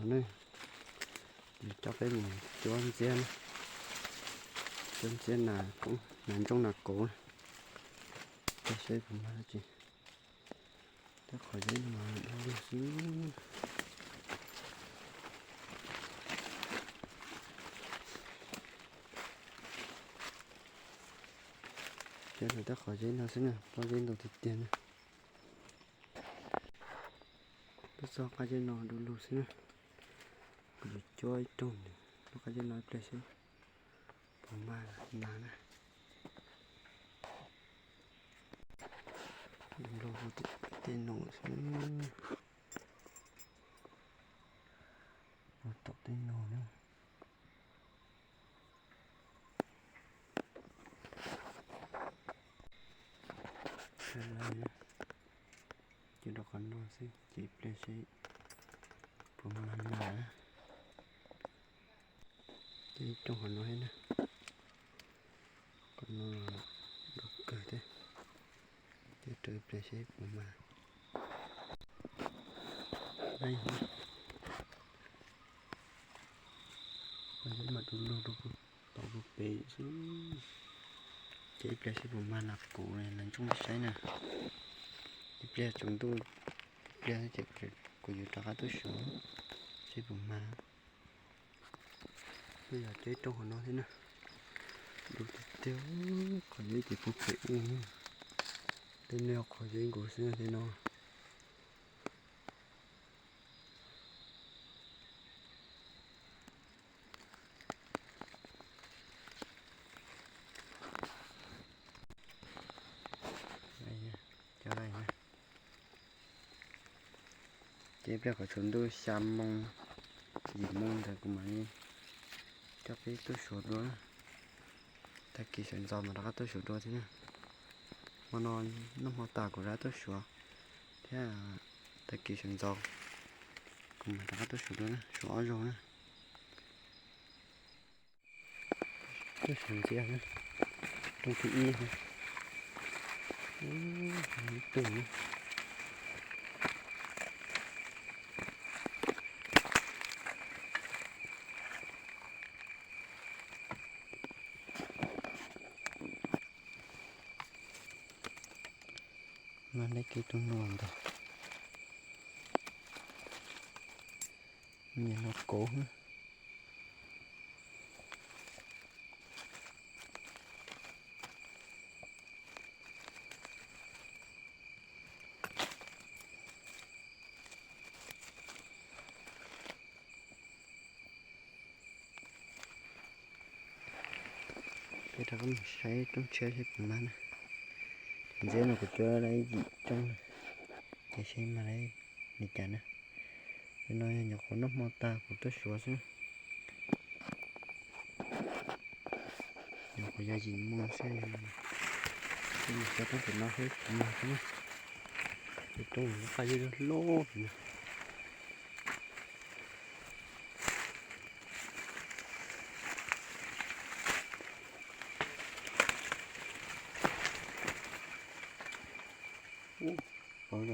Ne, coj peb mus cuab ntxiab, cuab ntxiab nas, nas ntsooj nas kauv, saib puas mag tsis. Tej qhov zeb no mas du lug xwb. Ces tej qhov zeb no xwb na, pob zeb ntau tiag tiag na. Peb txog qab zeb no du lug xwb na. Kuv yuav cuab ib rooj nws lub qab zeb no ib pliag seb puas mag nas na. Du lug tej no xwb. Ua tom tej no na. Ces rau qhov no xwb ces ib pliag seb puas mag nas. Ces ib rooj qhov no thiab na. Qhov no dub kawg thiab. Ces rau ib pliag seb puas mag. Qhov zeb mas du lug rau tom pem xwb. Ces ib pliag seb puas mag nas kuv nas ntsooj saib na. Ib pliag tsaus ntuj, ib pliag ces kuv yuav rov qab tuaj suav seb puas mag. Yog ces rau qhov no thiab na. Du tiag tiag, qhov zeb ces puag pem ub. Tej no yog qhov zeb nkaus xwb tej no. Ces ib pliag kom tsaus ntuj xya moo, yim moo ntawd kuv mam li coj peb tuaj suav dua. Tag kis sawv ntxov mas rov qab tuaj suav dua thiab na. Hmo no noj hmo tas kuv rov qab tuaj suav thiab. Tag kis sawv ntxov kuv mam rov qab tuaj suav dua na, suav ob zaug na. Tuaj suav ntxiab na, rooj thib ib na. Ib tug na. Mas deb kiag tus no ntag. Nyiam no kauv. Peb rov qab mus saib rooj tshiab seb puas mag na. Ntxiab no kuv cuab tau yim rooj na, ces seb mag li cas na. Ntawm no yog nyuam qhuav noj hmo tag kuv tuaj suav xwb. Nyuam qhuav yog yim moo xwb. Mus tso roob pem no seb puas mag xwb na. Tus roob qab zeb loj loj no. Ub, pov,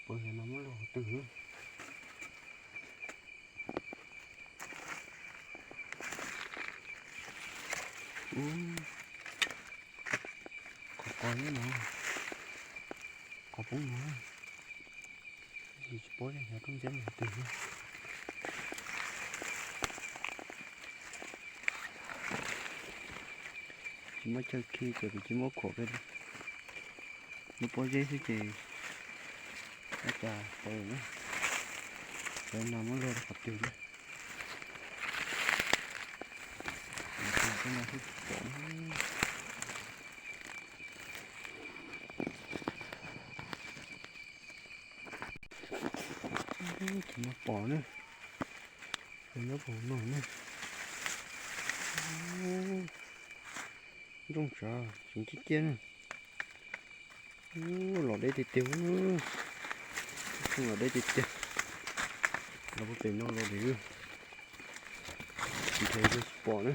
pov no muab luag qhov twg. Ub, qhov qos no, qhov poob no. Tsis paub yog rooj ntxiab qhov twg. Tsis muaj chaw khi ces kuv tsis muab khuam kiag li. Muab pob zeb xwb ces ua cas tau na. Cov no muab luag rau qhov twg na. Tej no xwb tsis pom. Tsis muaj pom na. Tsis muaj pom no na. Nrooj tsav tseem ciaj ciaj na. Ub, los deb tiag tiag. Ub, los deb tiag tiag. Los puag pem no los deb. Tsis nrhiav tsis pom na.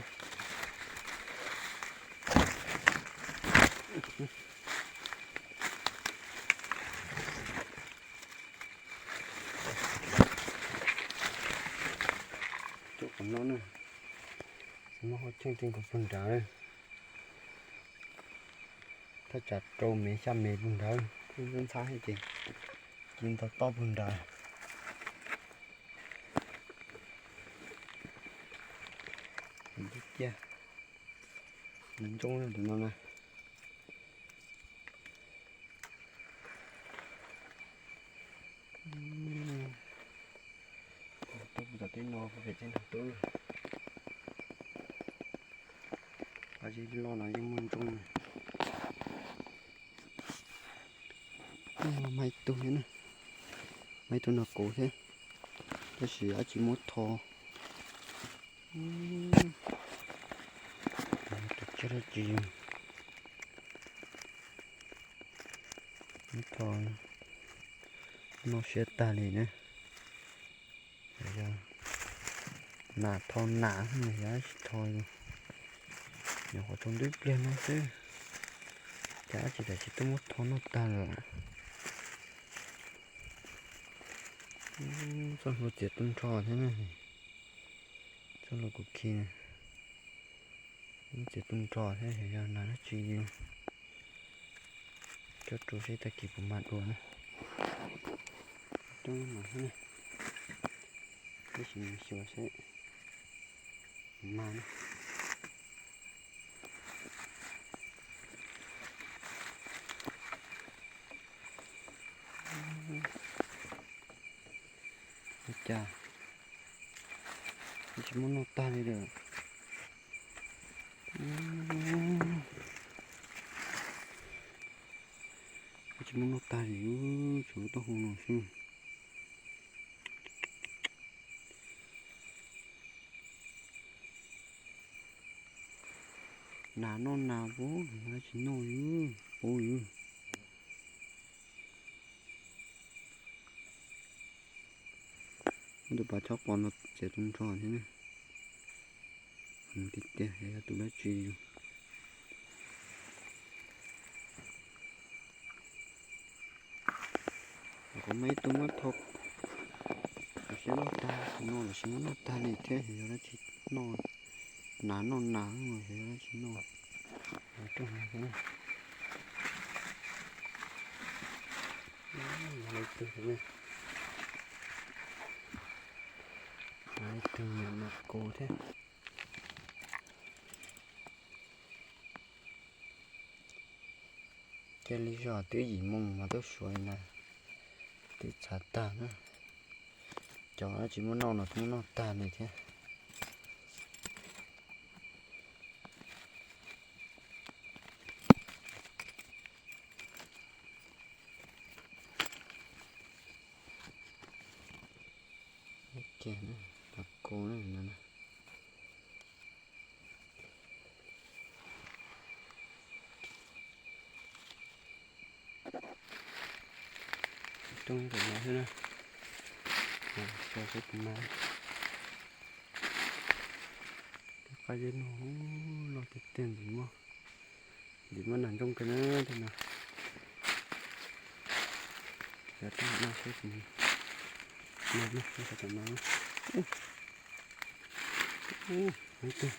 Cheej txij nkaus puag nrad, thaj tsam rau mev xya mev puag nrad, ntxhab ntxhab thiab ces ci ntau tob puag nrad. Cia, nws ntsooj tus no na. Tuaj puag tom tej no, pem tej no tub. Qab zib loj no yeej muaj ntsooj. Mas ib tug thiab na, mas ib tug no kuv thiab, tab sis dab tsi muab tho. Tus tsiaj dab tsi muab tho, noj siab tag li na. Yog nas tho nas, yog dab tsi tho li. Nyuam qhuav tsaus ntuj ib pliag no xwb, cas dab tsi tam sim tuaj muab tho noj tag lawm. Txoj hlua txiav tu nrho thiab na. Txoj hlua kuv khi na, txiav tu nrho thiab, yog nas dab tsi li. Coj rau seb tag kis puas mag dua na. Coob mas thiab na, tab sis xyuas seb mag na. Ua cas tsis muab noj tag li lawm. Tsis muab noj tag li, tshuav lub taub hau no xwb. Nas noj nas, pub tsis noj li, pub li. Muab tus pas chob qos no txiav tu nrho thiab na. Tiag tiag, yog tus dab tsi. Kuv muaj ib tug muab tho, los sis noj tag, no los sis muab noj tag li thiab, yog dab tsi noj, nas noj nas, yog dab tsi noj. Ib tug nyuam nas kos thiab. Cia li zog twb yim moo mas tuaj suav na, twb txhav tag na. Cov tsis muaj noj no twb muab noj tag li thiab. Ib kiag na, los kua na no na. Rooj ntawm no xwb na. Xyov seb puas mag. Tej qab zib no loj tiag tiag, ntxim muaj, ntxim muaj nas ntsooj kawg na tej no. Xyov tej no seb puas mag na, seb tom no. Ub, ub, ub, ub.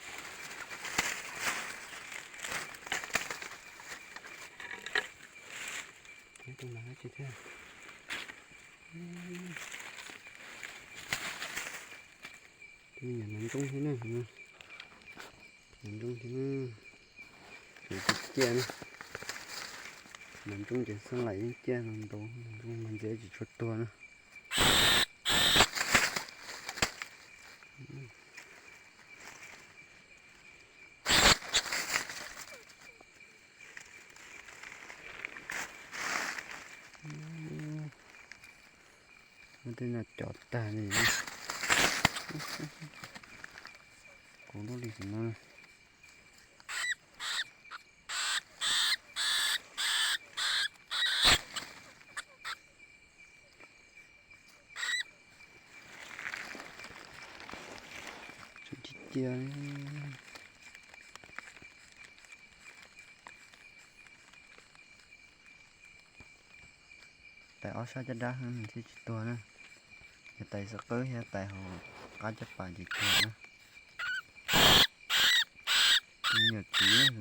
Tus nas dab tsi thiab? Tus me nyuam nas ntsooj thiab na, nas ntsooj thiab na. Tus ciaj na, nas ntsooj ces xeeb laim yeej ciaj no ntau, nas ntsooj mas ntxias tsis tshua tuag na. Muab tej no cov tag li. Kuv lub li sim no. Tseem tsis cia li. Tais ob sab caj dab thiaj tsis tuag na. Yog tais xwb qwb thiab tais hauv qab caj pas ces tuag na. Nyuam txiv,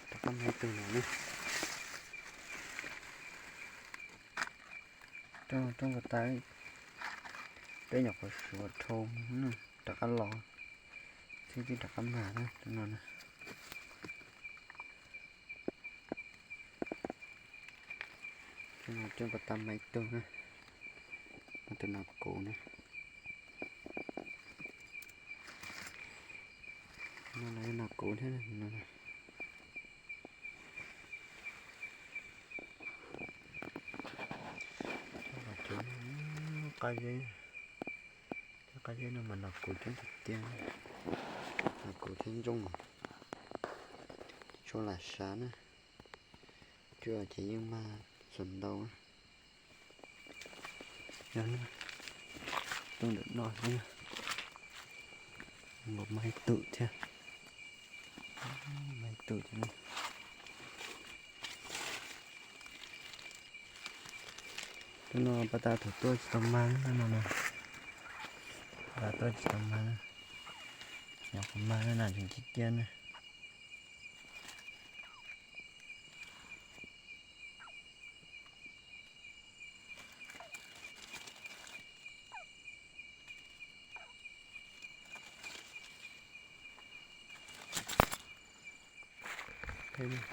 rov qab mag ib tug no na. Roob, roob ko tas, peb nyuam qhuav suav dhau, rov qab los, thiab twb rov qab mag na, roob no na. Roob ko tas mag ib tug na, tus no kuv na. No los yog no kuv thiab no. Qab zeb, qab zeb no mas no kuv coob tiag tiag, no kuv thiab ntsooj, tsis tshua lam sav na, cua ces yeej mag txhua ntau. Yog, tuaj ntawm no thiab, nkaus mag ib tug thiab, mag ib tug thiab. Tus no pas tas thaum tuaj tsis tau mag no, pas tas tuaj tsis tau mag, nyuam qhuav mag na, tseem ciaj ciaj na.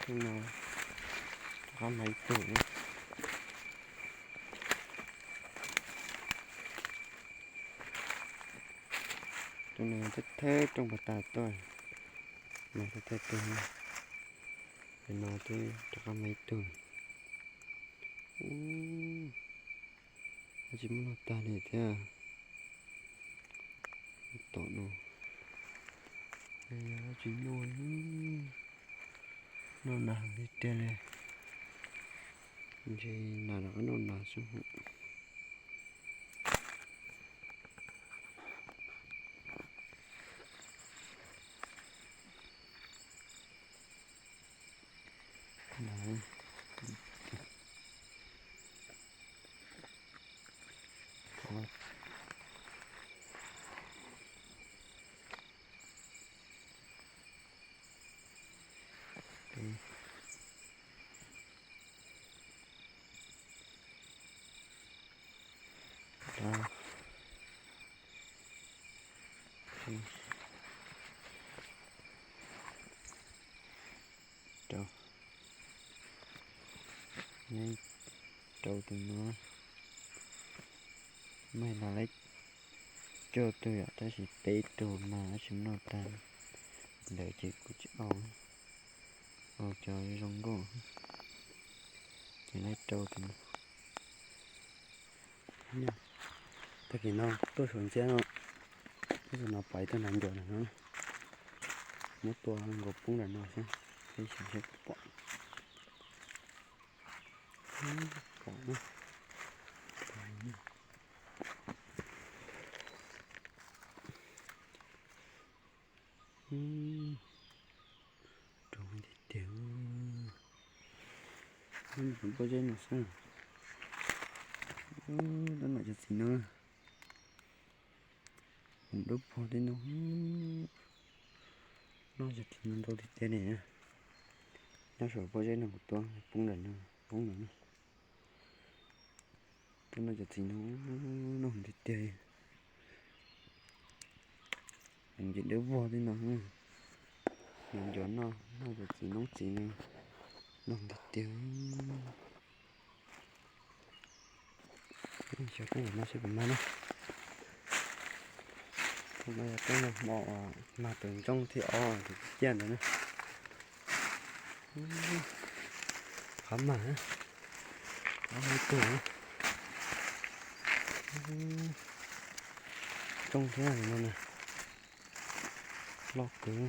Tus no rov qab mag ib tug na. Tus no thawj thawj rooj pas tas tuaj, no thawj thawj tug, tus no twb rov qab mag ib tug. Ub, tsis muaj noj tag li thiab. Tom no, tsis noj, noj nas heev tiag tiag li. Ntshe nas rov qab noj nas xwb. Rau, rau tus no, mag los lawm cuaj tug yom, tab sis peb tug mas tsis noj tag. Ntawd ces kuv tsis au, au cov zoo nkauj, ces lawv rau tus no. Tag kis no tuaj suav ntxhiab no, tuaj tus no pom ib tug nas ncuav na no, muab tua nkaus poob ntawm no xwb, peb xyov seb puas pom. Pom na. Rau tiag tiag. Nyob pob zeb no xwb. Tab nom cov txiv no, dub vog li no. Noj cov txiv no ntau tiag tiag li. Nyob saum pob zeb no kuv tua poob ntawm no, poob ntawm no. Tab nom cov txiv no, noj tiag tiag. Nce dub vog li no. Nov ncuav noj, noj cov txiv noob txiv no, noj tiag tiag. Xyov poob ntawm no seb puas mag na. Hnub no yog peb nyuag hmo uas mag tus ntsooj thib ob tus ciaj ntawd na. Qab mag, qab mag ib tug na. Ntsooj thiab no na, loj kawg.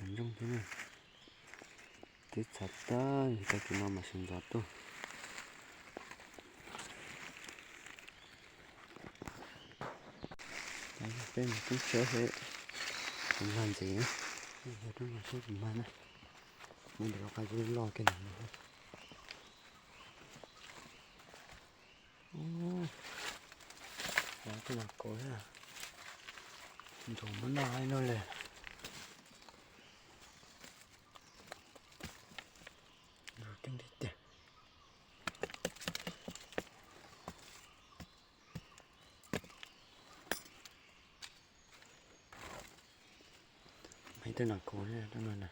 Ntsooj thiab na, twb txhav tag, tag kis no mas sawv ntxov tuaj. Peb mus poob tsheb seb Kuv mag ntxiv na, yog rau no seb kuv mag na. Muab ntawm lub qab zib loj kiag ntawm no. Ub, tej no kuv ntxuav muab noj ib nub li. Ntxuav coob tiag tiag. Ib tug nam kuv rau no na.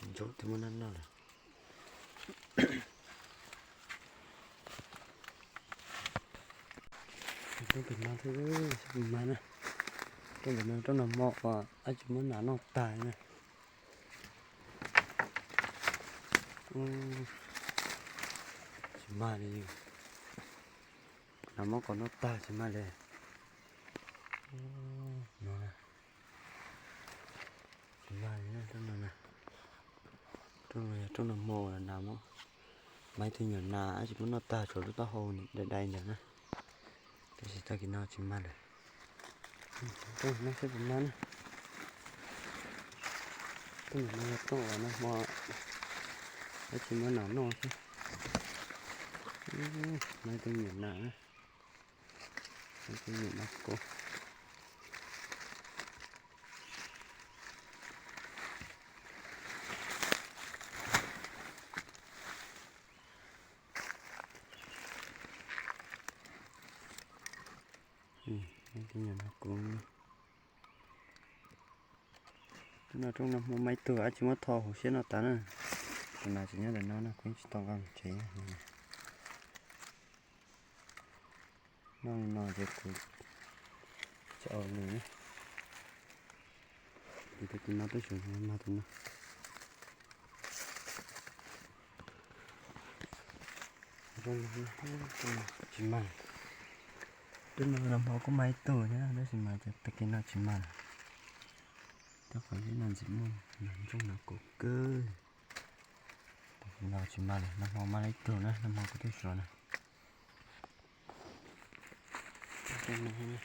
Ntxuav twb muab noj noj lawm. Roob pem no thiab, seb puas mag na. Roob pem no roob nag hmo uas dab tsi muab nas noj tag na. Tsis mag li, nas muab koj noj tag tsis mag li. Tsis mag li, roob no na. Roob no yog roob nag hmo uas nas muab, mas ib tug nyuam nas dab tsi muab noj tag, tshuav lub taub hau dai dai ntawd na. Tab sis tag kis no tsis mag lawm. Roob no seb puas mag na. Roob no yog roob uas nag hmo dab tsi muab nas noj xwb. Mas ib tug nyuam nas na. Ib tug nyuam nas kuv. Ib tug nyuam nas kuv. Roob no roob nag hmo mas ib tug dab tsi muab tho hauv siab noj tas na. Tus nas tseem nyob ntawm no no, kuv yeej tsis tau nqa mus tsev. Noj li no ces kuv tsis ua nws. Ces tag kis no peb sawv mag tus no. Tsis mag. Twb no nag hmo kuj mag ib tug thiab tab sis mas tag kis no tsis mag lawm. Rau qhov ib no ntxim muaj nas ntsooj nas kuv kawg. Tag kis no tsis mag lawm, nag hmo mag ib tug na, nag hmo kuv twb suav na. Tsis mag lawm.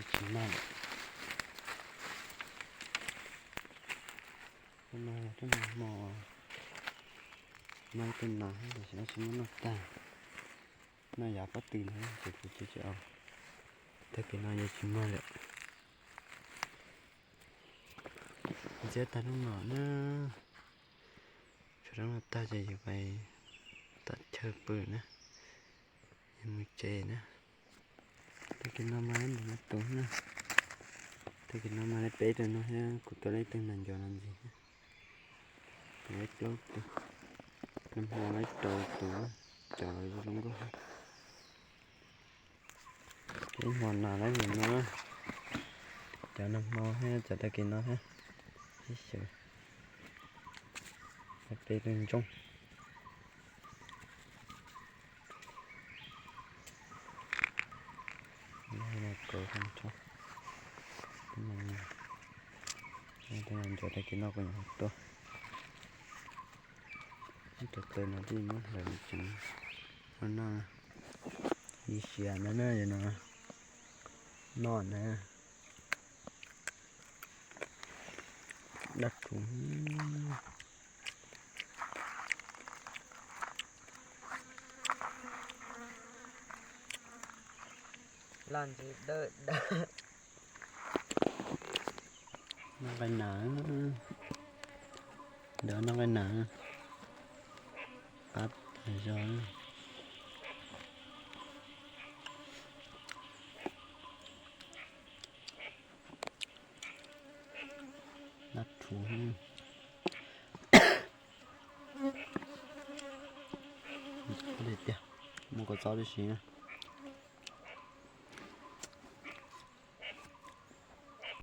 Tsis mag, tsis mag, mag ib tug nas tam sim no tsis muab noj tag. Noj yav pob tw no ces kuv tsis tsis ua. Tag kis no yeej tsis mag lawm. Ntxiab tag hnub no na. Tshuav roob no tag ces yus pais tom chaw pw na, yus mus tsev na. Tag kis no mag ib ntus no tus na. Tag kis no mag li peb tus no thiab, kuv tua li ib tug nas ncuav no ntxiv thiab. Tua li plaub tus, nag hmo li rau tus, cov zoo nkauj. Ib hmo nas lawm no, cov nag hmo thiab cov tag kis no thiab, ib xyov peb leeg ntsooj. Kauv, tus no ntsuav tag kis no kuv nyuam qhuav tua. Ib tus taw no twb muab hlawv tsev no na, ib siav na, yog no noj na. Dab kuv. Laj ntsis dawb dawb. Noj nqaij nas, ntawd noj nqaij nas, qab zog. Dab rhuv. Tiag, muaj kua txob tib si na.